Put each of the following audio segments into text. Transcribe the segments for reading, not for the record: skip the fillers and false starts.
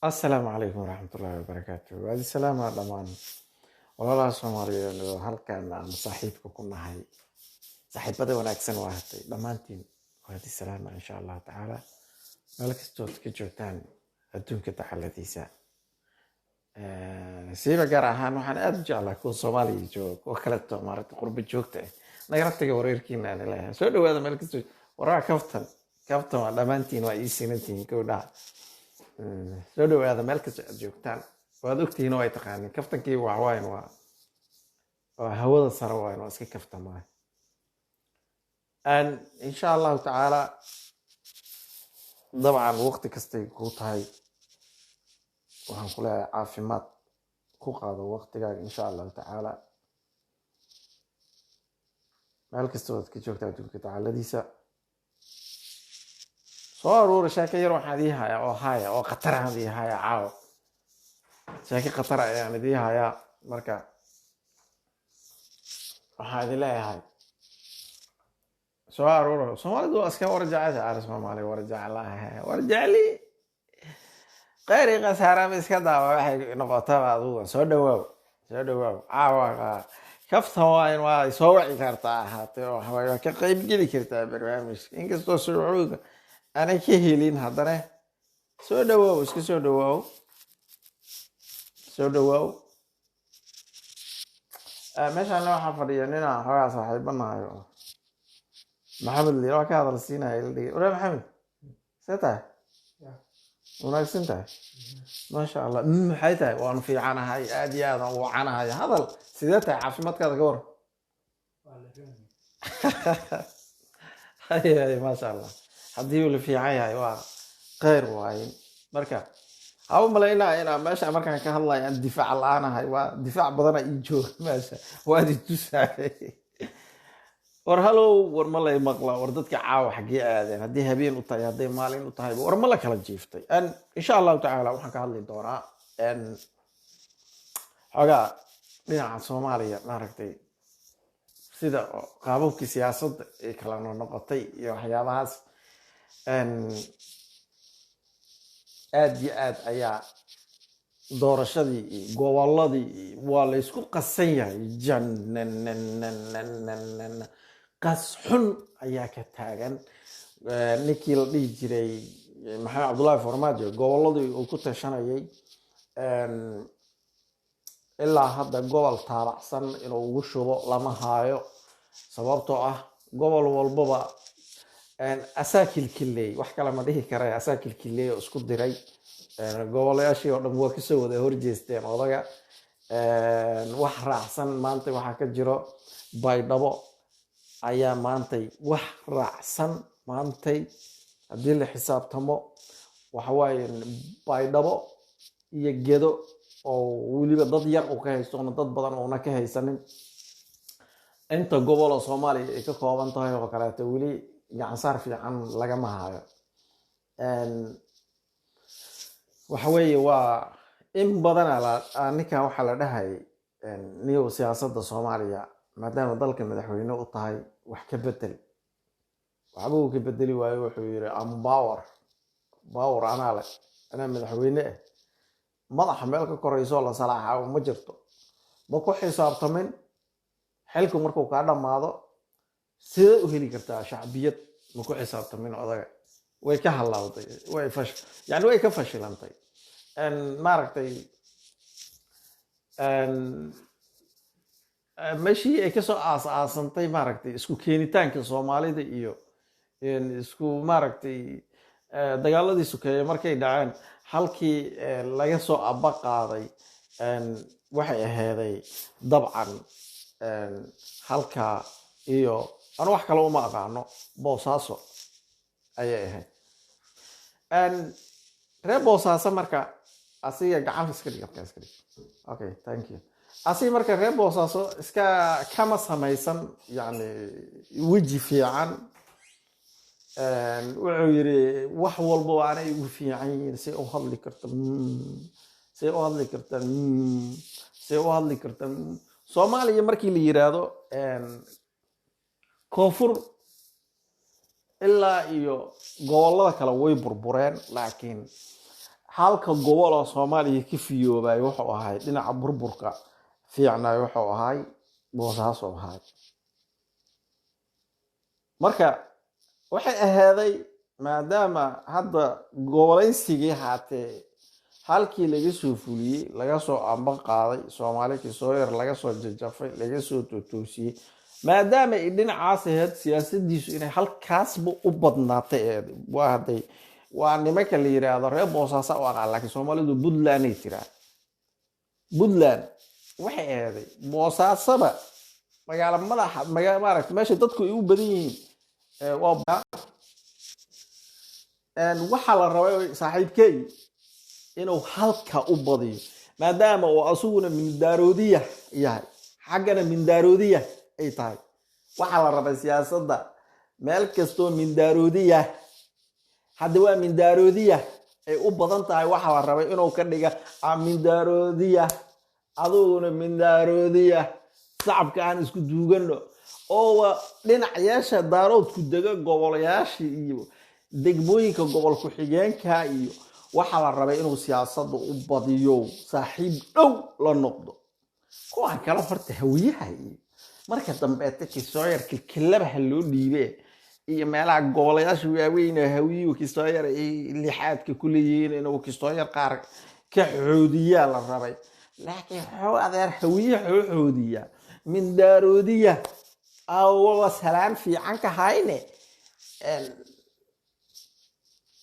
Asalaamu calaykum waraxmatullaahi wabarakaatu. Waadi salaama dhammaan walaalaha Soomaaliyeed oo halkan aan saaxiibka ku nahay, saaxiibada wanaagsan waa hatay dhammaantiin. Waadi salaama, insha Allahu tacaala, meel kastood ka joogtaan adduunka dacaladiisa. Siiba gaar ahaan waxaan aada u jeclaa kuwa Soomaaliya jooga, kuwa kaleto maaragta qurbo joogta ah nagala taga wareerkiina aan leeyahay. Soo dhawaada meel kastoo. Waraa kaftan kaftan, waa dhammaantiin, waa ii sinantihiin gowdhaha. Soo dhawaada meel kastoo aad joogtaan. Waad ogtihiin oo ay taqaanin kaftankii waxwaayan waa hawada sare waayan, waa iska kaftamaa. Insha Allahu tacaala, dabcan waqti kastay kuu tahay, waxaan ku leeyahay caafimaad ku qaado waqtigaaga, insha Allahu tacaala, meel kasta waad ka joogtaa adduunka tacaaladiisa. Soo aruura sheeko yar waxaan idii hayaa oo haya oo khatar aan idii hayaa caawa. Sheeko khatar ayaan idii hayaa. Marka waxaan idin leeyahay soo aruura. Soomaalidu waa iska war jecesha ar Soomaali war jeclaha, war jecli kheyr iyo khasaaraba iska daawa waxay noqotaba. Adugu soo dhawaaw, soo dhawaaw. Caawa kaftan waa soo wici kartaa ahaatee oo waa ka qayb geli kartaa barnaamijka, inkastoo shucuurka aanay ka helin, haddana soo dhawaaw, iska soo dhawaaw, soo dhawaaw. Meeshaana waxaa fadhiya ninaan xoogaa saaxiibanahay oo Maxamed liir waa ka hadal siinaya ila dhigay. Wara Maxamed, see tahay? Wanaagsan tahay, maasha Allah. Maxay tahay? Waan fiicanahay, aad iyo aad aan u wacanahay. Hadal, sidee tahay? Caafimaadkaada ka war. Hay hay, maasha Allah. Haddii uu la fiican yahay waa kheyr waaye. Marka ha u malaynaa inaa meesha markaan ka hadlayo aan difaac la-aanahay. Waa difaac badana ii jooga meesha, waad i tusaay. War halow, war ma lay maqla? War dadka caawa xaggee aadeen? Haddii habeen u tahay, hadday maalin u tahay, war ma la kala jiiftay? Insha Allahu tacaala waxaan ka hadli doonaa xoogaa dhinaca Soomaaliya, maaragtay, sida qaababkii siyaasadda ay kala noqotay iyo waxyaabahaas. Aad iyo aad ayaa doorashadii iyo gobolladii iyo waa la isku qasan yahay. Janananananana qas xun ayaa ka taagan. Ninkii la dhihi jiray Maxamed Cabdullaahi Farmaajo, gobolladii uu ku tashanayay, ilaa hadda gobol taabacsan inuu ugu shubo lama haayo, sababtoo ah gobol walbaba asaa kilkileey. Wax kale ma dhihi kara, asaa kilkileey oo isku diray. Gobolayaashii oo dhan waa kasoo wada horjeesteen odaga. Wax raacsan maanta waxaa ka jiro Baydhabo ayaa maantay wax raacsan. Maantay haddii la xisaabtamo, waxa waaye Baydhabo iyo Gedo oo weliba dad yar uu ka haysto oona dad badan uuna ka haysanin. Inta gobol oo Soomaaliya ay ka kooban tahay oo kaleeto weli gacansaar fiican lagama hayo. Waxa weeye waa in badana ninkan waxaa la dhahayay, niyow, siyaasadda Soomaaliya maadaama dalka madaxweyne u tahay, wax ka bedel. Waxba uu ka bedeli waayo. Wuxuu yiri, "Am power, power anaa leh, anaa madaxweyne ah, madaxa meel ka koraysoo la salaaxa ma jirto." Ma ku xisaabtamin xilku markuu kaa dhammaado sidee u heli kartaa shacbiyad? Ma ku xisaabtamin odaga. Way ka halaawday, way fash yani way ka fashilantay. Maaragtay, meeshii ay kasoo aas-aasantay, maaragtay, isku keenitaanka Soomaalida iyo isku, maaragtay, dagaaladii sukeeye markay dhaceen, halkii laga soo aba qaaday, waxay aheeday dabcan halkaa iyo anu wax kale uma aqaano, Boosaaso ayay ahayd. Reer Boosaaso marka asiga gacan iska dhig, halkaa iska dhig. Okay, thank you. Asiga marka reer Boosaaso iska kama samaysan yani weji fiican. Wuxuu yiri wax walba waa anay ugu fiican yihiin. Say u hadli karta, say u hadli karta, say u hadli karta. Soomaaliya markii la yiraahdo, koonfur ilaa iyo gobollada kale way burbureen, laakiin Halka gobol oo Soomaaliya ka fiyoobay wuxuu ahay dhinaca burburka fiicnay, wuxuu ahay Boosaaso ahay. Marka waxay ahaaday, maadaama hadda gobolaysigii haatee halkii laga soo fuliyey, laga soo amba qaaday, Soomaali kisooyar laga soo jajafay, laga soo tootoosiyey, maadaama ay dhinacaas ahayd siyaasadiisu inay halkaasba u badnaatay, waa hadday waa nimanka la yiraahdo reer Boosaaso u aqaan, laakiin Soomaalidu Puntlanday tiraa. Puntland waxay ahaday Boosaasaba magaalo madaxa, maaragta, meesha dadku ay u badan yihiin. Waa waxaa la rabay saaxiibkey inuu halka u badiyo, maadaama uu asuguna mindaaroodiya yahay, xaggana mindaaroodiya ay tahay. Waxaa la rabay siyaasadda meel kastoo mindaaroodiya, hadda waa mindaaroodiya ay u badan tahay, waxaa la rabay inuu ka dhiga mindaaroodiya, adiguna mindaaroodiya, sacabka aan isku duugano, oo dhinacyaasha Daaroodku dega, gobolayaasha iyo degmooyinka gobol ku-xigeenka iyo waxaa la rabay inuu siyaasadda u badiyo, saaxiib dhow la noqdo kuwan kale. Horta Hawiyaha iyo marka dambeeta Kisooyar kilkilaba ha loo dhiibe, iyo meelaha gobolayaasha waaweyn ee Hawiyuhu Kisooyar ay lixaadka ku leeyihiin, inuu Kisooyar qaar ka xoodiyaa la rabay. Laakiin xoo adeer Hawiye xoo xoodiya mindaaroodiya awa salaan fiican ka hayne.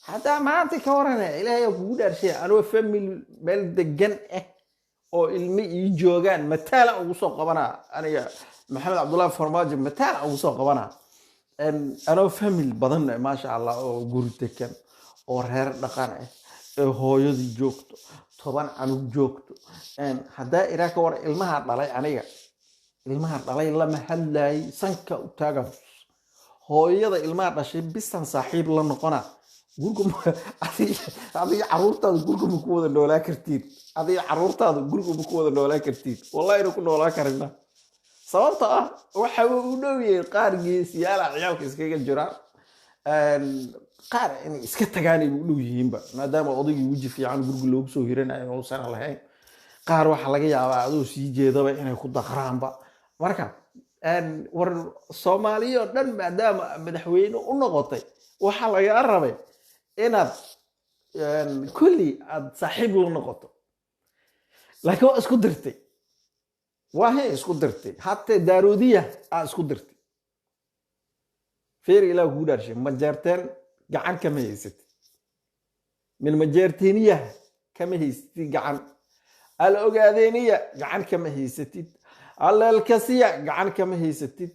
Haddaa maanta ka warane, Ilaahay kugu dhaarshay, anoo family meel degan ah oo ilmo ii joogaan, mataala ugu soo qabanaa aniga Maxamed Cabdullahi Farmaajo, mataala ugu soo qabanaa anoo family badan, maasha Allah, oo guri degan oo reer dhaqan ah, ee hooyadii joogto, 10 canug joogto. Haddaa iraa ka war ilmaha dhalay, aniga ilmaha dhalay lama hadlaayay, sanka u taaga. Hooyada ilmaha dhashay bisan saaxiib la noqona. Guriga adiga caruurtaada guriga ma ku wada noolaa kartid? Adiga caruurtaada guriga ma ku wada noolaa kartid? Wallahi ina ku noolaa karina, sababta ah waxa u dhow yahay qaar geesiyaala ciyaalka iskaga jiraan, qaar inay iska tagaan ay u dhow yihiinba, maadaama odaygii weji fiican guriga loogu soo hiranayo uusan lahayn. Qaar waxaa laga yaabaa adoo sii jeedaba inay ku daqraanba. Marka war Soomaaliya oo dhan maadaama madaxweyne u noqotay, waxaa lagaa rabay inaad kulli aad saaxiib la noqoto, laakiin waa isku dirtay, waa he isku dirtay, hatee Daaroodiya aa isku dirtay. Feer Ilaah kugu dhaarshay, Majeerteen gacan kama haysatid, min Majeerteeniya kama haysatid gacan, Al Ogaadeeniya gacan kama haysatid, Aleelkasiya gacan kama haysatid,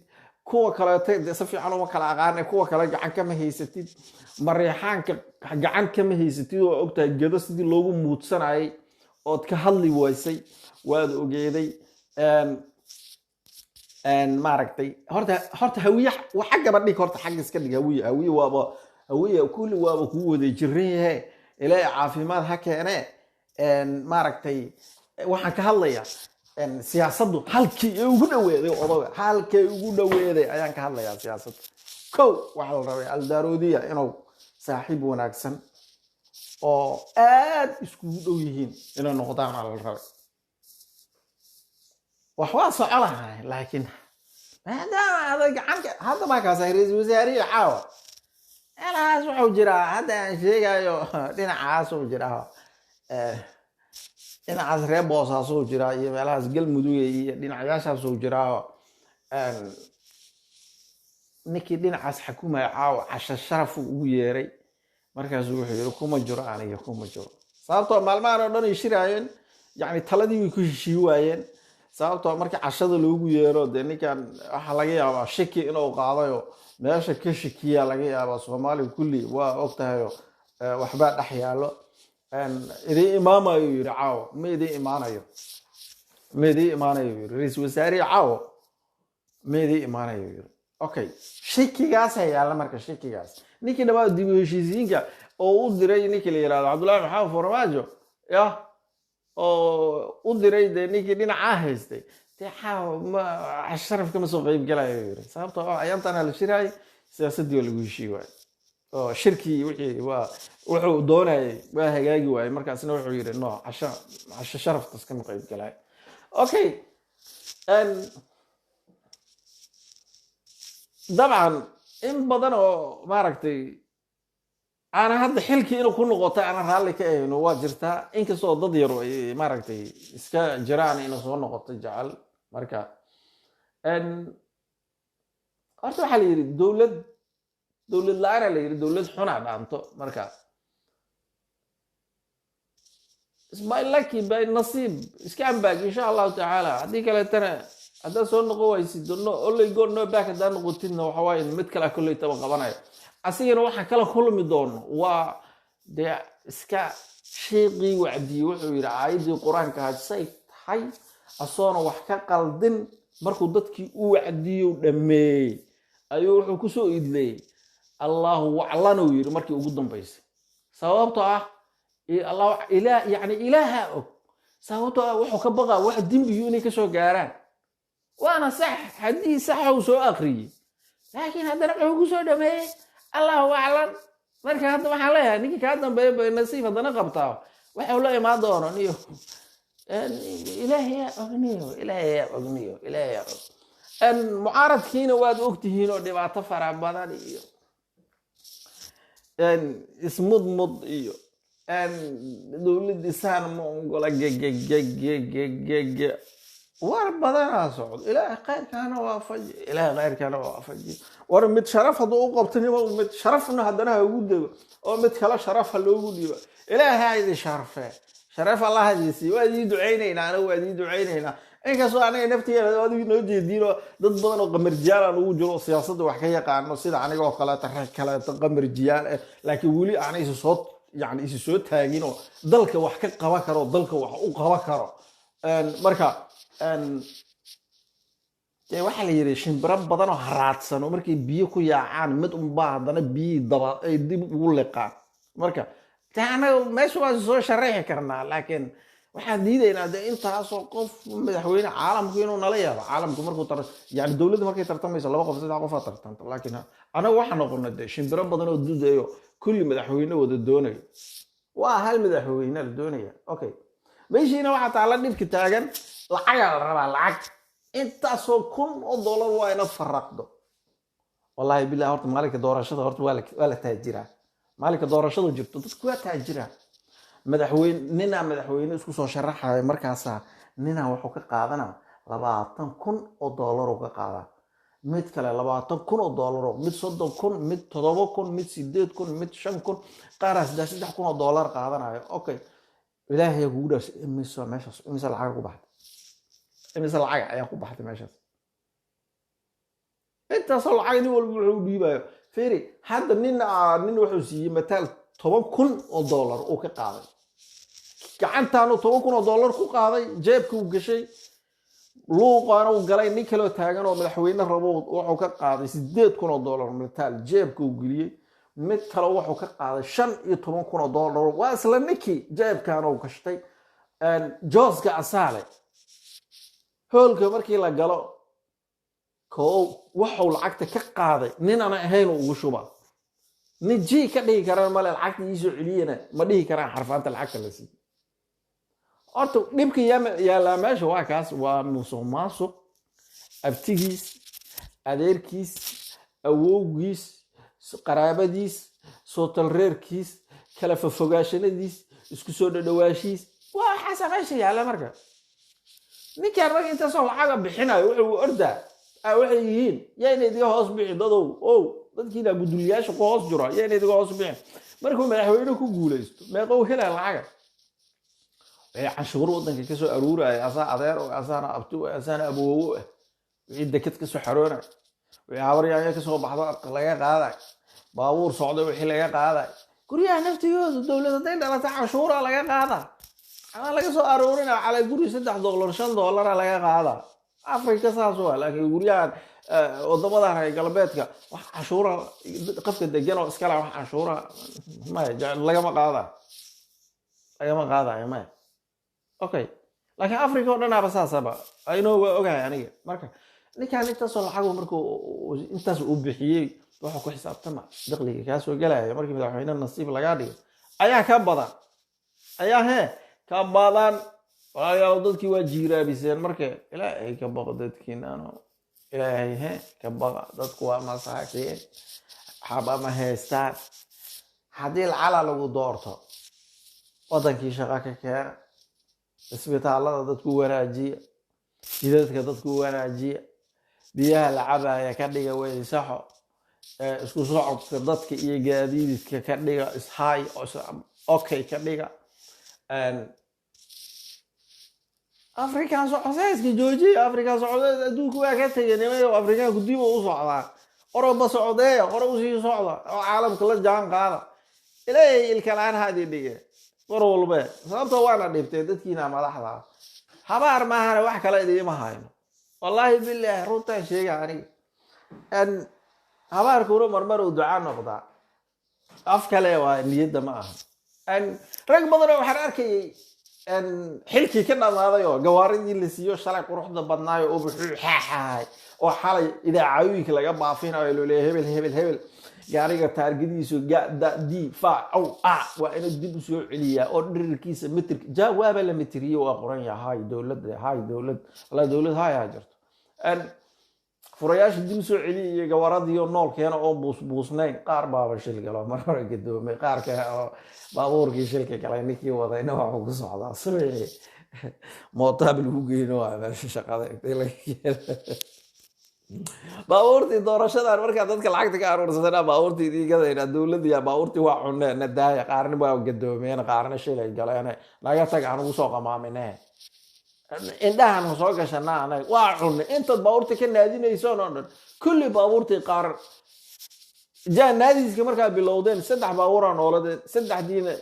kuwa kaleeto dee si fiican uma kala aqaane, kuwa kale gacan kama haysatid, Mareexaanka gacan kama haysatid. Oo ogtahay Gedo sidii loogu muudsanayay ood ka hadli waysay, waad ogeeday. Maaragtay, horta Hawiye xaggaba dhig, horta xagga iska dhig Hawiye. Hawiye waaba Hawiye, kulli waaba kuu wada jiran yahe, Ilaahay caafimaad ha keene. Maaragtay, waxaan ka hadlayaa siyaasaddu halkii ay ugu dhaweeday odoga, halkay ugu dhaweeday ayaan ka hadlayaa. Siyaasadda kow waxaa la rabay Aldaaroodiya inuu saaxiib wanaagsan oo aad iskugu dhow yihiin inay noqdaan aa la rabay. Wax waa soco lahay, laakiin maadaama ada gacanka hadda markaas ra-iisul wasaarihi caawa meelahaas wuxuu jiraa hadda aan sheegayo, dhinacaasuu jiraa, dhinacaas reer Boosaasuu jiraa iyo meelahaas Galmudug iyo dhinacyaashaasuu jiraa. Ninkii dhinacaas xakumaya caawa casho sharafuu ugu yeeray. Markaasuu wuxuu yiri, "Kuma jiro aniga, kuma jiro," sababtoo maalmahan oo dhan ay shiraayeen, yacni taladii way ku heshii waayeen. Sababtoo markii cashada loogu yeero, dee ninkan waxaa laga yaabaa shaki inuu qaadayo, meesha ka shakiyaa laga yaabaa. Soomaaliya kulli waa ogtahayo, waxbaa dhex yaallo. "Idiin imaamayo," yiri, "caawa ma idiin imaanayo, ma idiin imaanayo," yiri ra-iisul wasaarihi, "caawa ma idiin imaanayo," yiri. Okay, shakigaasa yaalla. Marka shakigaas ninkii dhamaa dib u heshiisiinka oo u diray, ninkii la yirahdo Cabdullaahi Maxamed Farmaajo, yah, oo u diray, dee ninkii dhinacaa haystay, dee caawa ma sharaf kama soo qeyb galayo, yiri, sababtoo ah ayaantaana la shiraayay, siyaasaddii waa lagu heshii waayo. Oo shirkii wixii waa wuxuu doonayay waa hagaagi waayey. Markaasna wuxuu yidhi, "No, casho sharaftas kama qayb galay." Okay, dabcan in badan oo maaragtay aana hadda xilkii inuu ku noqoto aana raalli ka ahayno waa jirtaa, inkastoo dad yar ay maaragtay iska jiraan inuu soo noqoto jecel. Marka horta waxaa la yidhi dowlad dowlad la-aana la yidhi dowlad xunaa dhaanto. Marka by lucky, by nasiib, iska ambaag, insha Allahu tacaala. Haddii kaleetana haddaad soo noqon waysid, no only go no back. Haddaad noqotidna, waxa waaye mid kale kolley taba qabanayo, asigana waxaa kala kulmi doono. Waa dee iska sheeqii wacdiyey, wuxuu yidhi aayaddii Qur-aanka ahayd say tahay asoona wax ka qaldin. Markuu dadkii u wacdiyo dhammeeyey ayuu wuxuu kusoo idleeyey "Allahu waclanuu" yidhi markii ugu dambaysay, sababtoo ah Allah ilaah, yani Ilaaha og, sababtoo ah wuxuu ka baqaa wax dembiyu inay kasoo gaaraan. Waana sax haddii saxa uu soo aqriyey, laakiin haddana wuxuu kusoo dhameeyey "Allahu aclan". Marka hadda waxaan leeyahay ninkii kaa dambeeya bay nasiib haddana qabtaa, waxau la imaan doono niyo Ilaahay yaa ogniyo, Ilaahay yaa ogniyo, Ilaahay yaa og. Mucaaradkiina waad ogtihiin oo dhibaato fara badan iyo ismudmud iyo dowladisaan ma ogola, gegegegegegege, war badanaa socdo. Ilaahay khayrkaana waafaji, Ilaahay khayrkaana waafaji. War mid sharaf hadduu u qabtanimo, mid sharafna haddana ha ugu dego oo mid kale sharaf ha loogu dhiibo. Ilaahay ha idin sharfe, sharaf Allah ha idin siiyo. Waa idin ducaynaynaa, anagu waa idin ducaynaynaa, inkastoo aniga naftigeena adigu noo jeediinoo dad badan oo qamarjiyaal aan ugu jiro oo siyaasadda wax ka yaqaano, sida aniga oo kaleeto, rag kaleeto qamarjiyaal eh, laakiin weli aanay isu soo, yani isu soo taagin oo dalka wax ka qaban karo, dalka wax u qaban karo. Marka dee waxaa la yidhi shimbiro badan oo haraadsan oo markay biyo ku yaacaan, mid unbaa haddana biyihii daba ay dib ugu liqaan. Marka de anaga meesha waa soo sharaxi karnaa, laakiin waxaan diidaynaa de intaasoo qof madaxweyne caalamku inuu nala yaabo. Caalamku markuu tar, yani dowladda markay tartamayso, laba qof, saddex qof aa tartanta, laakiin anaga waxaa noqonay de shimbiro badan oo dudayo, kulli madaxweyne wada doonayo. Waa hal madaxweyne la doonaya. Okay, meeshiina waxaa taala dhibka taagan, lacagaa la rabaa, lacag intaasoo kun oo dollar waa inaad faraqdo. Wallahi billahi, horta maalinka doorashada horta waa la taajiraa. Maalinka doorashada jirto dadku waa taajiraa. Madaxweyne ninaa madaxweyne isku soo sharaxaya, markaasaa ninaa wuxuu ka qaadanaa 20,000 oo dollar uu ka qaadaa, mid kale 20,000 oo dollar, mid 30,000, mid 7,000, mid 8,000, mid 5,000, qaaraa 3,000 oo dollar qaadanayo. Okay, Ilaahay kugu dhaafsa, imise meeshaas, imise lacag ku baxday, imise lacag ayaa ku baxday meeshaas? Intaasoo lacag nin walba wuxuu u dhiibayo. Fiiri hadda, nin wuxuu siiyey mataal 10,000 oo dollar uu ka qaaday, gacantaanu 10,000 oo dollar ku qaaday, jeebka uu gashay, luuqaana uu galay. Nin kaloo taagan oo madaxweyne rabo wuxuu ka qaaday 8,000 oo dollar mataal, jeebka uu geliyey. Mid kale wuxuu ka qaaday 15,000 oo dollar, waa isla ninkii, jeebkaana uu gashtay. Jooska asaale hoolka markii la galo, koo waxuu lacagta ka qaaday nin ana ahayn ugu shuba. Nin ji ka dhihi karaan male, lacagta iisoo celiyana ma dhihi karaan. Xarfaanta lacagta la siiyey horta dhibka yaallaa meesha waa kaas, waa musuq maasuq. Abtigiis, adeerkiis, awowgiis, qaraabadiis, sootalreerkiis, kala fofogaashanadiis, isku soo dhadhawaashiis, waa waxaasa meesha yaalla. Marka ninkaan marka intaasoo lacaga bixinayo wuxuu ordaa waxay yihiin yaa ina idiga hoos bixi dadow ow, dadkiina gudulyaasha ku hoos jiro yaa ina idiga hoos bixin. Markuu madaxweyne ku guuleysto, meeqou helaa lacaga? Wixii canshuur waddanka kasoo aruuraya, asaa adeer o, asaana abti o, asaana aboowo ah. Wixii deked kasoo xaroonay, wixii habaryaanya kasoo baxdo laga qaaday, baabuur socday wixii laga qaaday, guryaha naftigooda dowlad hadday dhalata canshuura laga qaadaa ama laga soo aruurina calaa guri $3, $5 laga qaadaa. Afrika saas waa, laakiin guryahan wadamadan reer galbeedka wax canshuura qofka degan oo iskale wax canshuura maya, lagama qaada, lagama qaadayo maya. Okay, laakiin Africa oo dhan aba saasaba aynoo waa ogahay aniga. Marka Ninkaan intaasoo lacagu markuu intaas uu bixiyey, wuxuu ku xisaabtama dakhliga kaa soo gelaya markii madaxweyne nasiib lagaa dhigo ayaa ka badan, ayaa hee ka badan. Walaalayaal, dadkii waa jiiraabiseen. Marka Ilaahay ka baqo dadkiinano, Ilaahay he ka baqa. Dadku waa masaakiin, xaba ma haystaan. Haddii lacala lagu doorto, wadankii shaqo ka keena, isbitaalada dadku wanaajiya, jidadka dadku wanaajiya, biyaha la cabaya ka dhiga weysaxo, isku socodka dadka iyo gaadiidka ka dhiga ishaay, okay ka dhiga. Afrikaan socoseyska joojiya. Afrikaan socodeys adduunku waa ka tegay, nimayo. Afrikaanku dib u socdaa. Oroba socdeeya, hore usii socda oo caalamka la jaan qaada. Ilaahay ilkalaan haadii dhige mar walbe, sababtoo waana dhibtee dadkiina madaxda. Habaar maahane wax kale idiima hayno, wallaahi bilaahi, runtaan sheega aniga. Habaarkuna marmar uu duca noqdaa, af kale waa niyadda ma aha. Rag badanoo waxaan arkayay xilkii ka dhammaaday oo gawaaridii la siiyo shalay quruxda badnaayo oo buxuu xaaxahay oo xalay idaacooyinka laga baafinayo, loo leeyahay hebel hebel hebel, gaariga taargadiisu ga da d fa aw a waa inuu dib u soo celiyaa oo dhirirkiisa mitirka ja waaba la mitriye, waa qoran yahay. Hay dowlad, hay dowlad, walaa dowlad hay ha jirto. Furayaasha dib u soo celiya iyo gawaradiyo nool keena oo buusbuusnayn. Qaar baaba shil galo, mar hore gadoomay. Qaar kale oo baabuurkii shilka galay, ninkii wadayna waxuu ku socdaa subaxii mootaab lagu geyno, waa meesha shaqada intay laga keeno baabuurtii doorashadan. Markaa dadka lacagta ka aruursadana baabuurtii idiin gadayna dowladii baabuurtii waa cuneen na daaya. Qaarna waa gadoomeen, qaarna shilay galeen. Naga tag, aan ugu soo qamaamine, indhahan soo gashana anaga waa cunay. Intaad baabuurta ka naadinaysoon oo dhan kulli baabuurtii qaar jaa naadiska markaa bilowdeen, 3 baabuuraa nooladeen, saddexdiina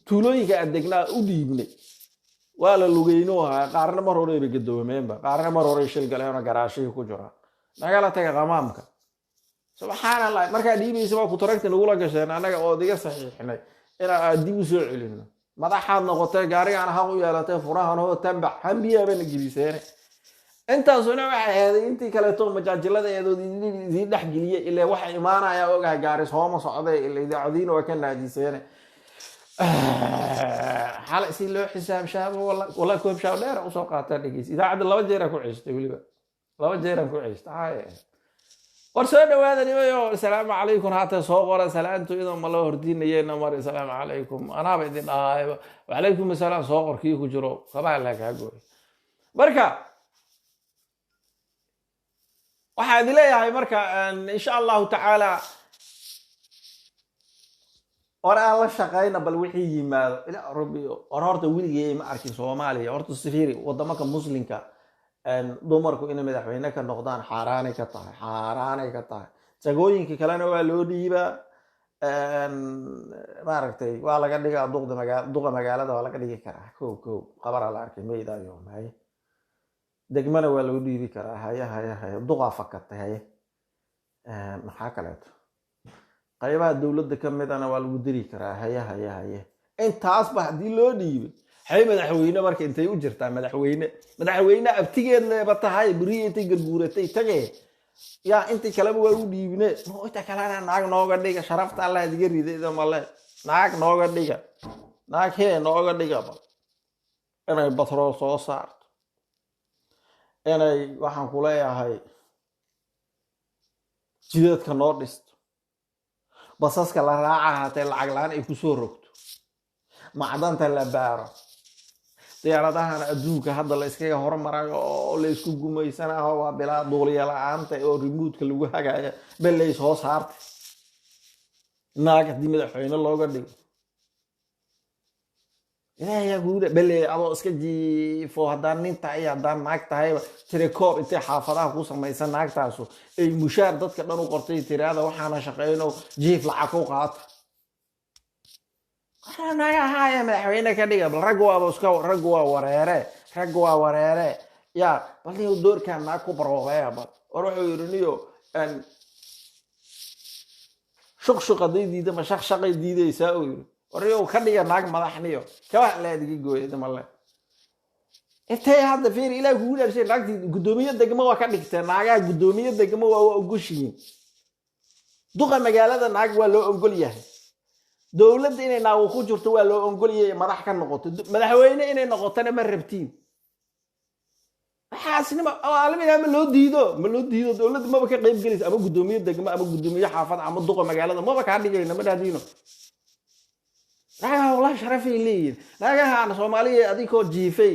tuulooyinka aan degnaa u dhiibnay, waa la lugeyno ahaa. Qaarna mar horeyba gadoomeenba, qaarna mar horey shil galeenoo garaashihii ku jiraan. Nagala taga qamaamka, subxaan Allah. Markaa dhiibaysa waa kutaragti nagula gasheen annaga oo diga saxiixnay inaan aad dib u soo celino. Madaxaad noqotay, gaarigaan haq u yeelatay, furahan hoo tambax hambiyaabana geliseene. Intaasuna waxay aheeday intii kaleeto majaajilada eedood idiin dhex geliyey. Ilaa waxa imaanaya ogahay, gaaris hooma socday, ila idaacadiina waa ka naadiseene. Xalay si loo xisaabshaabo, walla koob shaab dheer usoo qaataa. Dhegeys, idaacadda 2 jeeraan ku ceyshtay, weliba 2 jeeraan ku ceyshtay. Haye, war soo dhawaada nimayo, asalaamu calaykum. Haata soo qora salaantu, idoo ma loo hordiinayena mar asalaamu calaykum anaaba idin dhahaayba. Wacalaykum asalaam. Soo qor kii ku jiro, kabaha laa kaa gooy. Marka waxaa idin leeyahay marka, insha Allahu tacaala, war aan la shaqayna bal wixii yimaado ilaa Rabbi. War horta weligey ma arkin Soomaaliya. Horta sifiri wadamaka muslimka dumarku inay madaxweyne ka noqdaan xaaraanay ka tahay, xaaraanay ka tahay. Jagooyinka kalena waa loo dhiibaa, maaragtay, waa laga dhigaa duqda magaa duqa magaalada waa laga dhigi karaa. Kow kow qabaraa la arkay maydaayo haye, degmana waa loo dhiibi karaa. Haye haye haye, duqaa fakatay. Haye, maxaa kaleeto? Qaybaha dowladda ka midana waa lagu diri karaa. Haye haye haye, intaasba haddii loo dhiibay, xay madaxweyne marka intay u jirtaa? Madaxweyne, madaxweyne abtigeed leeba tahay beriya intay garguuratay tagee. Yaa intii kaleba waa u dhiibne no, inta kalena naag nooga dhiga. Sharafta Allah idiga riday male, naag nooga dhiga, naag hee nooga dhiga. Bal inay batrool soo saarto, inay waxaan ku leeyahay jidadka noo dhisto, basaska la raaca hatee lacag la-aan ay kusoo rogto, macdanta la baaro, diyaaradahana adduunka hadda la iskaga hormarayo oo la isku gumaysanaho waa bilaa duuliya la-aanta oo remote-ka lagu hagaya belay soo saartay. Naag haddii madaxweyne looga dhigo, Ilaahay guuda beley adoo iska jiifo, haddaan nin tahay, haddaan naag tahayba, tirekoob intay xaafadaha ku samaysan naagtaasu ay mushaar dadka dhan u qortay, tiraada waxaana shaqeyno jiif lacag ku qaata. Naga haaya madaxweyne ka dhiga. Bal raggu waaba iska, raggu waa wareere, raggu waa wareere. Yaa bal niyo doorkaan naag ku baroobeya. Bal war wuxuu yidhi niyo shuqshuq hadday diida ma shaqshaqay diidaysaa uu yidhi. War niyo ka dhiga naag madax, niyo kabax leediga gooyada male. Intay hadda fiir, Ilaah kugu dhaarshay, naagtii guddoomiye degmo waa ka dhigteen. Naagaha guddoomiye degmo waa ogoshihiin, duqa magaalada naag waa loo ogol yahay, dowladda inay naago ku jirto waa loo ogol yahay, madax ka noqoto, madaxweyne inay noqotona ma rabtiin. Waxaasnima aalamiga ma loo diido, ma loo diido. Dowladda maba ka qayb gelaysa, ama guddoomiye degmo ama guddoomiye xaafad ama duqa magaalada maba kaa dhigayno, ma dhahdiino. Naagaha wallahi sharafay leeyihin. Naagahan Soomaaliya adigoo jiifay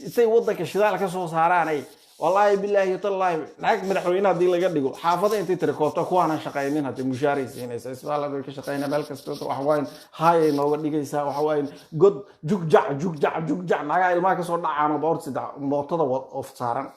intay waddanka shidaal ka soo saaraanay, wallaahi bilaahi tallaahi, naag madaxweyne haddii laga dhigo, xaafada intay tirikoobto kuwaana shaqaynin haddii mushaaray siinaysa, isbitaallada way ka shaqeynaa, meel kasta waxa waaye haayay nooga dhigaysaa. Waxa waaye god jugjac jugjac jugjac, naagaha ilmaha kasoo dhacaan boor saddex mootada of saaran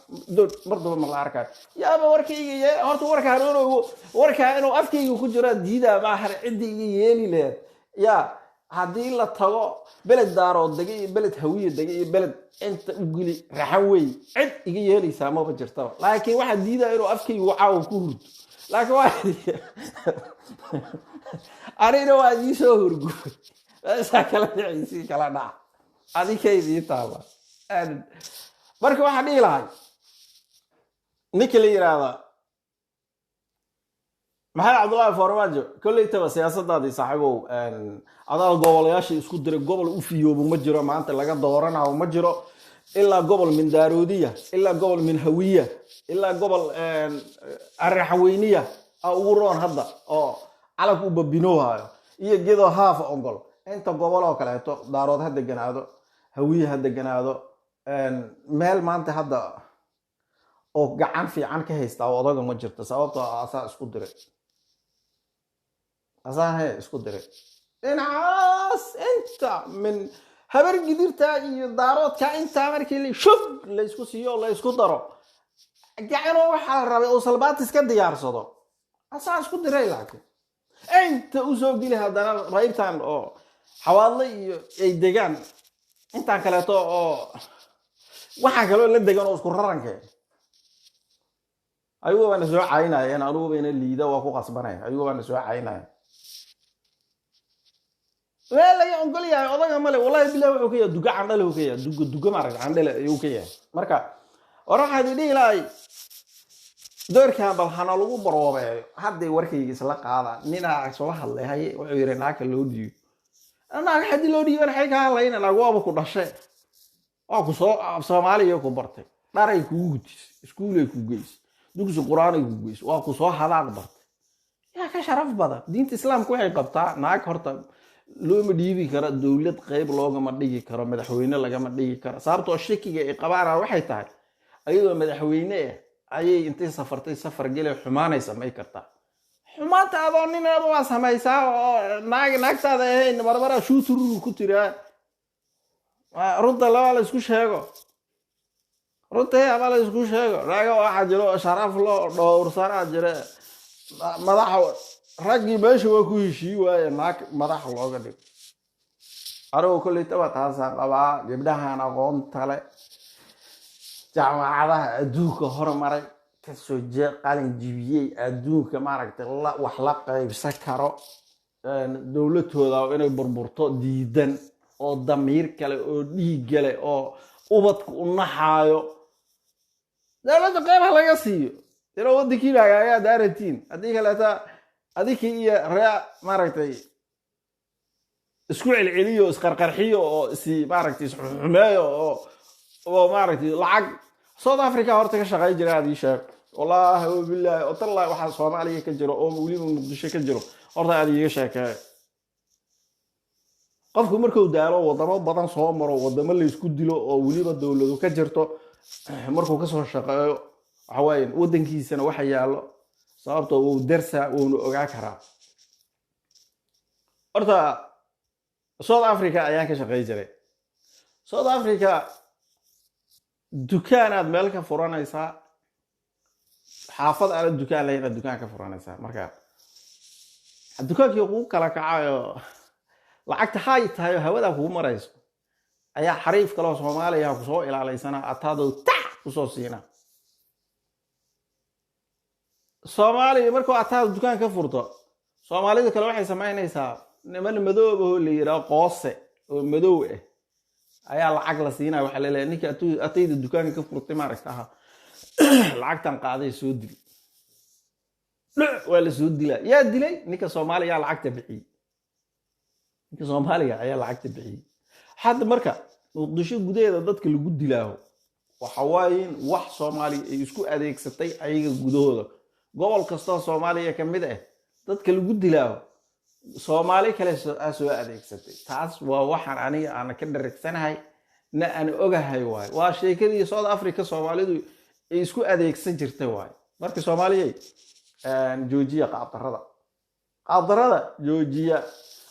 mar daba ma la arkayo. Yaaba warkayga horta warkaan inuu warkaa inuu afkayga ku jiro diidaa maahan, ciddii iga yeeli laheed. Yaa haddii la tago beled Daarood dega iyo beled Hawiye dega iyo beled inta u geli raxan wey, cid iga yeelaysaa maba jirtaba. Laakiin waxaa diidaya inuu afkaygu caawa ku hurdo. Laakiin waa anigna waa idii soo hurgufay, meeshaa kala dhiciisii kala dhaca, adikaydii taala. Marka waxaan dhihi lahay ninka la yiraahda Maxamed Cabdullaahi Farmaajo, kolleytaba siyaasadaadii saaxiibow adaa gobolayaashii isku diray. Gobol u fiyoobo ma jiro, maanta laga dooranayo ma jiro, ilaa gobol min Daaroodiya, ilaa gobol min Hawiya, ilaa gobol Araxaweyniya a ugu roon hadda oo calanka u babinoohayo iyo gedoo haafa ogol. Inta gobol oo kaleeto Daarood ha deganaado, Hawiye ha deganaado, meel maanta hadda oo gacan fiican ka haystaa oo odaga ma jirto, sababtoo ah asaa isku diray, asaa he isku diray dhinacaas inta min Habar Gidirta iyo Daaroodka. Intaa markii la shub la isku siiyo oo la isku daro, gacanoo waxaa la rabay uu salbaatis ka diyaarsado, asaa isku diray. Laakiin inta usoo geli haddana qaybtan oo Xawaadle iyo ay degaan, intaan kaleeto oo waxaa kaloo la degan oo isku raranke, ayagu baana soo caynayeen, anugu bayna liida waa ku qasbanaya, ayagu baana soo caynaya. Meel laga ogol yahay odaga male. Wallahi bilahi, wuxuu ka yahay duga candhale uu ka yahay, duga duga maaragta candhale ayuu ka yahay. Marka war waxaad idhihi lahay, doorkan bal hana lagu baroobeeyo. Hadday warkayga isla qaadaan, ninaa soo hadlay haye, wuxuu yidhi naagka loo dhiibo. Naag haddii loo dhiibana xay ka hadlayna? Naag waaba ku dhashe, waa ku soo Soomaaliya ku bartay, dharay kugu gudisay, iskuulay ku geysay, dugsi Qur-aanay ku geysay, waa ku soo hadaaq bartay. Yaa ka sharaf badan? Diinta Islaamka waxay qabtaa naag horta looma dhiibi karo dowlad, qeyb loogama dhigi karo, madaxweyne lagama dhigi karo, sababtoo shakiga ay qabaana waxay tahay ayadoo madaxweyne ah ayay intay safartay safar gelay xumaanay samay kartaa. Xumaanta adoo ninaba waa samaysaa oo naag naagtaada ahayn marmara shuutururu ku tiraa. Runta laba la isku sheego, runta ama la isku sheego. Naaga waxaa jiro sharaf loo dhowrsanaa jira. Madaxa raggii meesha waa ku heshii waaye naag madax looga dhigo. Anigu kolleytaba taasaan qabaa. Gabdhahan aqoonta le, jaamacadaha adduunka hormaray kasoo jee qalin jibiyey, adduunka maaragtay wax la qaybsan karo, dowladooda inay burburto diidan, oo damiir kale oo dhiig kale oo ubadka u naxaayo, dowladda qeyb ha laga siiyo inuu waddankiina hagaagaa daaratiin. Haddii kaleeta adinkii iyo ree maaragtay isku celceliyo, isqarqarxiyo oo isi maaragtay isxumeeyo oo maaragtay lacag South Africa horta ka shaqay jira. Aad ii sheeg, wallaahi wabilaahi watallahi, waxaa Soomaaliya ka jiro oo weliba Muqdisho ka jiro horta aad iiga sheekeeyo. Qofku markuu daalo, wadamo badan soo maro, wadamo laysku dilo oo weliba dowladu ka jirto markuu kasoo shaqeeyo, waxa waaye waddankiisana waxa yaallo, sababtoo wuu dersaa, wuuna ogaa karaa. Horta South Africa ayaan ka shaqey jiray. South Africa dukaanaad meel ka furanaysaa, xaafad aana dukaan lahayn aad dukaan ka furanaysaa. Marka dukaankii kugu kala kacayo, lacagta hay tahay oo hawadaa kugu marayso, ayaa xariif kaloo Soomaaliya kusoo ilaalaysana, ataadoo tax kusoo siina. Soomaaliya markuu ataada dukaan ka furto, Soomaalida kale waxay samaynaysaa niman madoob ahoo la yidhaho qoose oo madow ah. Ayaa lacag la siinaya. Waxaa laleeyahay ninka atayda dukaanka ka furtay, maaragta aha, lacagtan qaaday, soo dil. Dhuc, waa la soo dilaa. Yaa dilay? Ninka Soomaaliya yaa lacagta bixiyey. Ninka Soomaaliga ayaa lacagta bixiyey. Hadda marka Muqdisho gudaheeda dadka lagu dilaaho waxa waaye in wax Soomaaliya ay isku adeegsatay ayaga gudahooda. Gobol kastoo Soomaaliya ka mid ah dadka lagu dilaaho, Soomaali kale aa soo adeegsatay. Taas waa waxaan aniga aan ka dharagsanahay na aan ogahay waayo. Waa sheekadii South Africa Soomaalidu ay isku adeegsan jirtay waayo. Marka Soomaaliyay, joojiya qaabdarrada, qaabdarrada joojiya.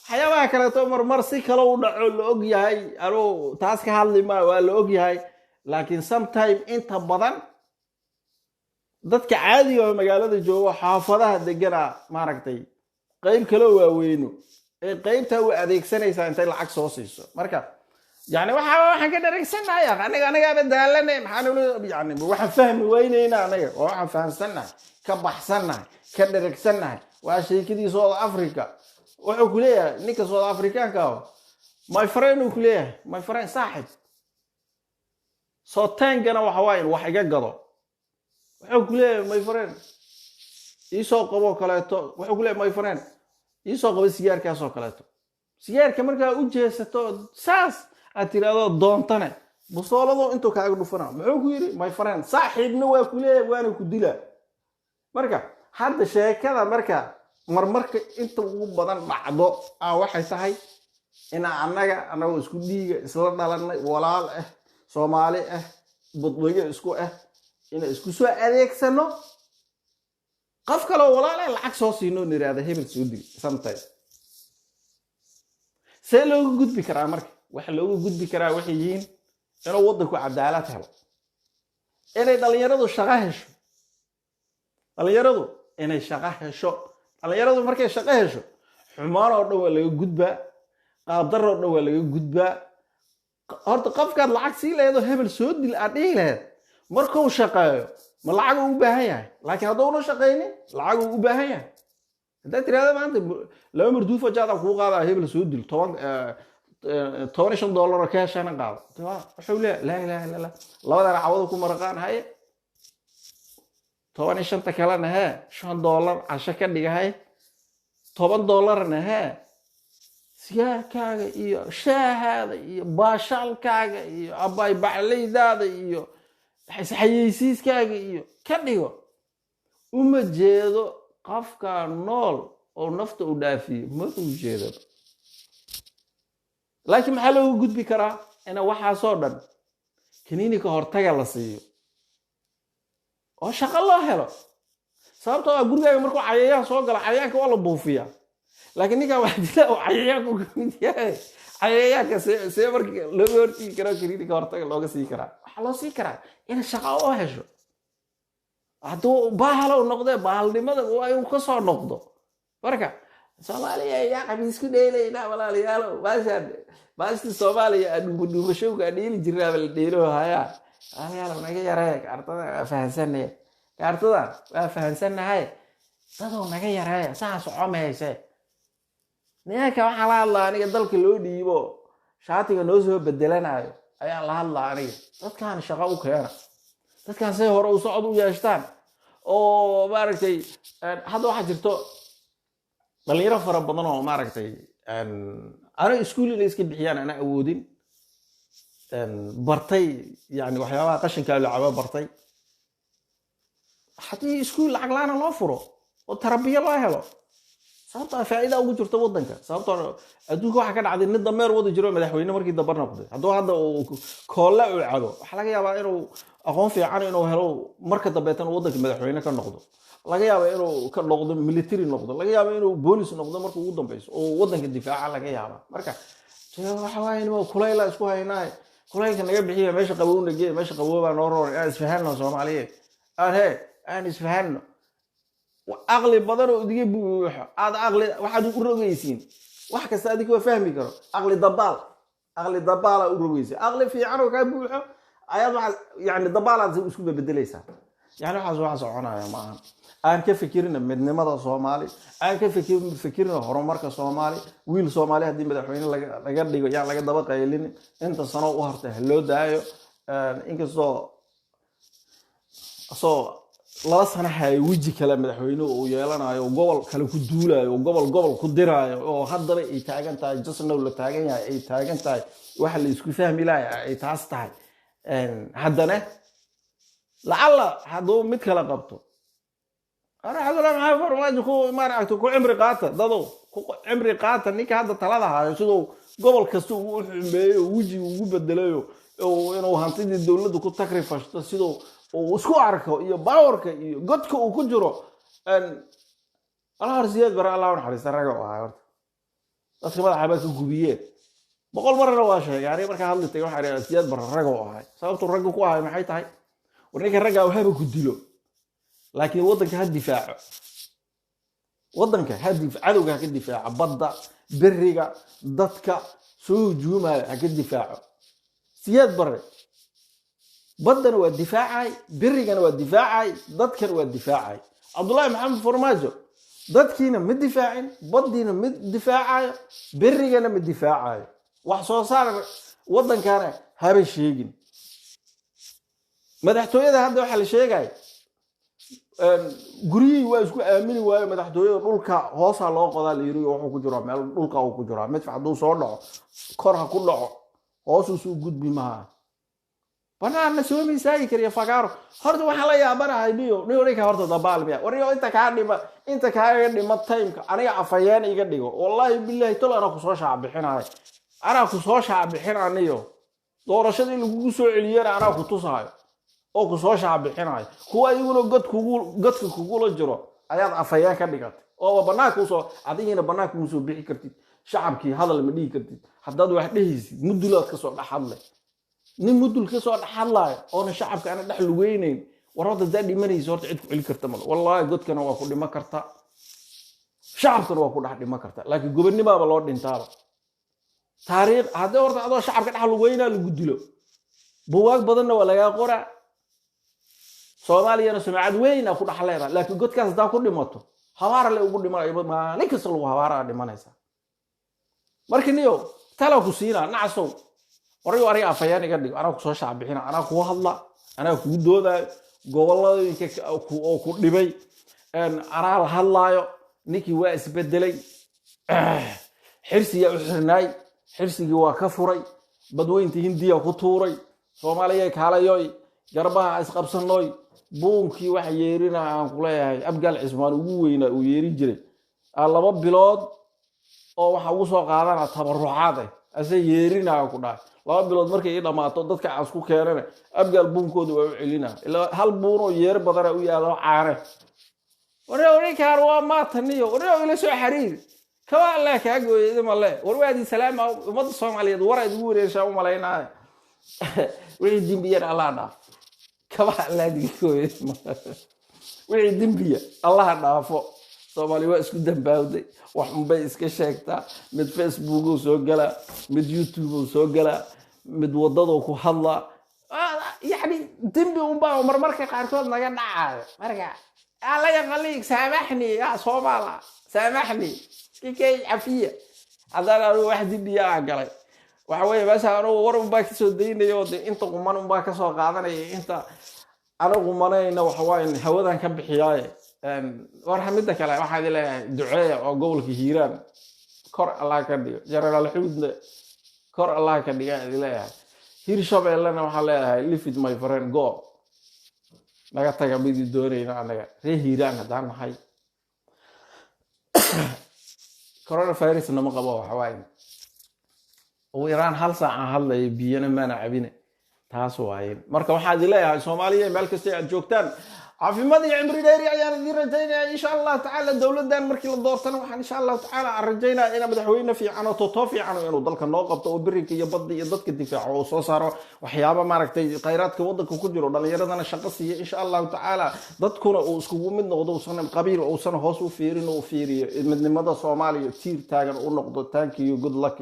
Waxyaabaha kaleeto marmar si kale u dhaco la og yahay, anuu taas ka hadli maayo, waa la og yahay. Laakiin sometime, inta badan dadka caadiga oo magaalada joogo, xaafadaha degana, maaragtay, qayb kaloo waaweyno ee qaybtaa u adeegsanaysaa intay lacag soo siiso. Marka yani waxaan ka dheregsannahay anaga, anagaaba daalane, maxaa nolo yani waxaan fahmi weyneyna anaga waa waxaan fahamsannahay, ka baxsannahay, ka dheregsannahay. Waa sheekadii South Africa. Wuxuu ku leeyahay ninka South Africaanka ah, "My friend," uu ku leeyahay, "My friend, saaxib." Sootaankana waxa waaye wax iga gado. Wuxuu ku leeyahay, "My friend, iisoo qaboo kaleeto." Wuxuu ku leeyahay, "My friend, iisoo qabo sigaarkaasoo kaleeto." Sigaarka markaa u jeesato, saas aad tiraahdo doontane, busoolado intuu kaaga dhufana. Muxuu ku yidhi? "My friend," saaxiibna waa ku leeyahay, waana ku dilaa. Marka hadda sheekada marka marmarka inta ugu badan dhacdo ah waxay tahay inaa annaga, annagoo isku dhiiga, isla dhalanay, walaal ah, Soomaali ah, budwigo isku ah, inaan isku soo adeegsano qof kaloo walaal ah, lacag soo siino, niraahda hebel soo dil. Sometime see looga gudbi karaa? Marka waxa looga gudbi karaa waxay yihiin inuu waddanku cadaalad helo, inay dhalinyaradu shaqo hesho. Dhalinyaradu inay shaqo hesho. Dhalinyaradu markay shaqo hesho, xumaan oo dhan waa laga gudbaa, qaabdarro oo dhan waa laga gudbaa. Horta qofkaad lacag sii lahayd oo hebel soo dil aad dhihi lahayd, markuu shaqeeyo ma lacag uu u baahan yahay? Laakiin hadduuna shaqaynin, lacag uu u baahan yahay. Haddaad tirahda maanta laba marduufo jaad aan kuu qaadaa, hebel soo dil, 15 dollar oo keeshana qaado, wuxuu leeyahay, "Laa ilaaha illa Allah." Labadana cawada ku maraqaan haye, 15-ta kalena hee, $5 casho ka dhigahay, 10 dollarna hee, sigaarkaaga iyo shaahaada iyo baashaalkaaga iyo abaay baclaydaada iyo xayeysiiskaaga iyo ka dhigo. Uma jeedo qofka nool oo nafta u dhaafiyo, ma u jeedo. Laakiin maxaa looga gudbi karaa? Ina waxaasoo dhan kaniinika hortaga la siiyo oo shaqo loo helo. Sababtoo ah gurigaaga markuu cayayaan soo galo, cayayaanka waa la buufiyaa. Laakiin ninkan waxaa jira oo cayayaanku ka mid yahay. Cayayaanka see marka looga hortigi karaa, kaniinika hortaga looga sii karaa? Waxaa loo sii karaa in shaqo oo hesho. Hadduu baahalow noqdee, bahalnimada waa inuu ka soo noqdo. Marka Soomaaliya yaa qabiisku dheelaynaa, walaalayaalo? Baashaan, baashtii Soomaaliya aa dhuumadhuumashowka aa dheeli jirnaaba la dheelo hayaa. Walaalayaalo, naga yaree kaartada. Waa fahansannaye kaartada, waa fahansannahay. Dadow, naga yareeya, saa soco mayse. Nimanka waxaa la hadlaa aniga dalka loo dhiibo, shaatiga noo soo bedelanayo ayaan la hadlaa aniga. Dadkan shaqo u keena, dadkan say hore u socod u yeeshtaan. Oo maaragtay, hadda waxaa jirto dhalinyaro fara badan oo maaragtay ana iskuul inay iska bixiyaan ana awoodin, bartay yani waxyaabaha qashinka la cabo bartay. Haddii iskuul lacag la'aana loo furo oo tarabiyo loo helo, sababtoo faa'iida ugu jirto waddanka. Sababtoo adduunka waxaa ka dhacday nin dameer wadi jiro madaxweyne markii dambe noqday. Hadduu hadda uu koolle uu cabo, waxaa laga yaabaa inuu aqoon fiican inuu helo, marka dambeetana waddanka madaxweyne ka noqdo. Laga yaaba inuu ka noqdo military noqdo, laga yaaba inuu boolis noqdo marka ugu dambeyso oo waddanka difaaca laga yaaba. Marka waxa waaye nimo kulayla isku haynaa, kulaylka naga bixiya, meesha qabowna gee, meesha qaboobaa noo roon. Aan isfahanno, Soomaaliyeed, aan he aan isfahanno. Aqli badan oo idiga buuxo aad aqli waxaad u rogaysiin wax kasta adika waa fahmi karo. Aqli dabaal, aqli dabaala u rogaysa. Aqli fiican oo kaa buuxo ayaad waxaad yani dabaalaad isku bebedelaysaa. Yani waxaas waxa soconaya ma ahan. Aan ka fikirina midnimada Soomaali, aan ka fikirina horumarka Soomaali. Wiil Soomaali haddii madaxweyne laga dhigo, yaan laga daba qaylin. Inta sano u hartay ha loo daayo. Inkastoo asoo 2 sano hayo, weji kale madaxweynuhu uu yeelanayo, gobol kale ku duulayo, gobol gobol ku diraayo, oo haddaba ay taagan tahay, just now la taagan yahay, ay taagan tahay waxa la isku fahmi lahay ay taas tahay. Haddana lacalla hadduu mid kale qabto, Cabdullahi Maxamed Farmaajo ku maaragta ku cimri qaata, dadow, ku cimri qaata. Ninka hadda talada hayo, siduu gobol kasta ugu xumeeyo, wejiga ugu bedelayo, inuu hantidii dowladda ku takrifashto, siduu uu isku arko iyo powerka iyo godka uu ku jiro. Allah hor Siyaad Bare, Allah u naxariista, raga u ahaa horta dadka madaxa baa ka gubiyeen. 100 marna waa sheegay aniga markaa hadli tagay, waxaa idhi Siyaad Bare raga u ahay. Sababtu ragga ku ahay maxay tahay? War ninka raggaa haba ku dilo, laakiin waddanka ha difaaco, waddanka ha cadowga ha ka difaaco, badda, beriga, dadka soo hujuumaya ha ka difaaco. Siyaad Bare baddana waa difaacay, berigana waa difaacay, dadkana waa difaacay. Cabdullaahi Maxamed Farmaajo dadkiina ma difaacin, baddiina ma difaacayo, berigana ma difaacayo, wax soo saar waddankana haba sheegin. Madaxtooyada hadda waxaa la sheegaya guryihii waa isku aamini waayo. Madaxtooyada dhulka hoosaa loo qodaa la yiri, wuxuu ku jiraa meel dhulka uu ku jiraa. Midfac hadduu soo dhaco, kor ha ku dhaco, hoosuusuu gudbi maha, banaanna soo miisaagi kariya fagaaro. Horta waxaa la yaabanahay, niyo niyo, ninka horta dabaal miya? Warniyo, inta kaa dhima, inta kaaga dhima timeka, aniga afayeen iga dhigo. Wallaahi billahi tol, anaa kusoo shaacbixinayo, anaa kusoo shaacbixinaniyo. Doorashadii lagugu soo celiyana anaa ku tusaayo oo kusoo shaacbixinayo. Kuwa iyaguna god kugu godka kugula jiro ayaad afayeen ka dhigatay, ooba banaanka usoo, adigiina banaanka uma soo bixi kartid. Shacabkii hadal ma dhihi kartid. Haddaad wax dhehaysid, mudulaad kasoo dhex hadlay. Nin mudul kasoo dhex hadlaayo oona shacabka ana dhex lugeynayn. War horta hadaa dhimanayso, horta cid ku celi karta male. Wallaahi godkana waa ku dhiman karta, shacabkana waa ku dhex dhiman karta, laakiin gobonnimaaba loo dhintaaba. Taariikh haddii horta adoo shacabka dhex lugeynaa lagu dilo, buwaag badanna waa lagaa qoraa, Soomaaliyana sumcad weyn aa ku dhex leedahay. Laakiin godkaas haddaa ku dhimato, habaar le ugu dhimanayo, maalin kasta lagu habaaraa dhimanaysa. Marka niyo tala ku siinaa, nacasow, warayo, aniga afayaan iga dhigo, anaa kusoo shaacbixina, anaa kugu hadla, anaa kugu doodaayo gobolladinka oo ku dhibay, anaa la hadlaayo. Ninkii waa isbedelay, xirsiyaa u xirnaay, xirsigii waa ka furay, badweynta Hindiya ku tuuray. Soomaaliya kaalayoy, garbaha isqabsanoy. Buunkii waxa yeerina aan ku leeyahay Abgaal Cismaan ugu weynaa uu yeerin jiray 2 bilood oo waxa ugu soo qaadana tabarucaad eh ase yeerinaa ku dhahay. 2 bilood markay ii dhammaato, dadka aan isku keenana Abgaal buunkooda waa u celina, ilaa hal buun oo yeer badana u yaalo caane. Warninkaan waa maataniyo, warnio ila soo xariir, kaba Allah kaa gooyay, idima le. War waadi salaama ummadda Soomaaliyeed, war aad ugu wareershaa u malaynaayo. Wixii dembiyana Allah dhaaf, kaba Allah diga gooyay. Wixii dembiya Allaha dhaafo. Soomaali waa isku dambaawday, wax unbay iska sheegtaa. Mid Facebookuu soo galaa, mid YouTubeuu soo galaa, mid wadaduu ku hadlaa. Yacni dembi unbaa marmarka qaarkood naga dhacayo. Marka alla yaqaliig, saamaxni ya Soomaala, saamaxni kikay cafiya haddaan anigu wax dembiya aan galay. Waxa weeye meesha anugu war unbaa kasoo daynaya, oo de inta quman unbaa kasoo qaadanaya, inta anigu qumanayna waxa waaye hawadan ka bixiyaaye. War midda kale waxaa idin leeyahay, duceeya oo gobolka Hiiraan kor Allah ka dhigo, Jenaraal Xuudna kor Allah ka dhiga idin leeyahay. Hiir Shabeellena waxaa leeyahay, leave it my friend, go, naga taga, midii doonayna anaga ree Hiiraan haddaan nahay. Coronavirus nama qabo. Waxa waaye ugu yaraan hal saacaan hadlaya, biyana maana cabine, taas waaye. Marka waxaa idin leeyahay, Soomaaliya meel kasta aad joogtaan, caafimaad iyo cimri dheeri ayaan idiin rajaynaya, insha Allahu tacaala. Dowladdan markii la doortana waxaan insha Allahu tacaala aan rajaynaya ina madaxweyne fiican oo totoo fiican inuu dalka noo qabto, oo berinka iyo badda iyo dadka difaaco, oo soo saaro waxyaaba maaragtay khayraadka waddanka ku jiro, dhalinyaradana shaqo siiya, insha Allahu tacaala. Dadkuna uu iskugu mid noqdo, uusan qabiil uusan hoos u fiirin, uu fiiriyo midnimada Soomaaliya, tiir taagan u noqdo. Thank you, good luck.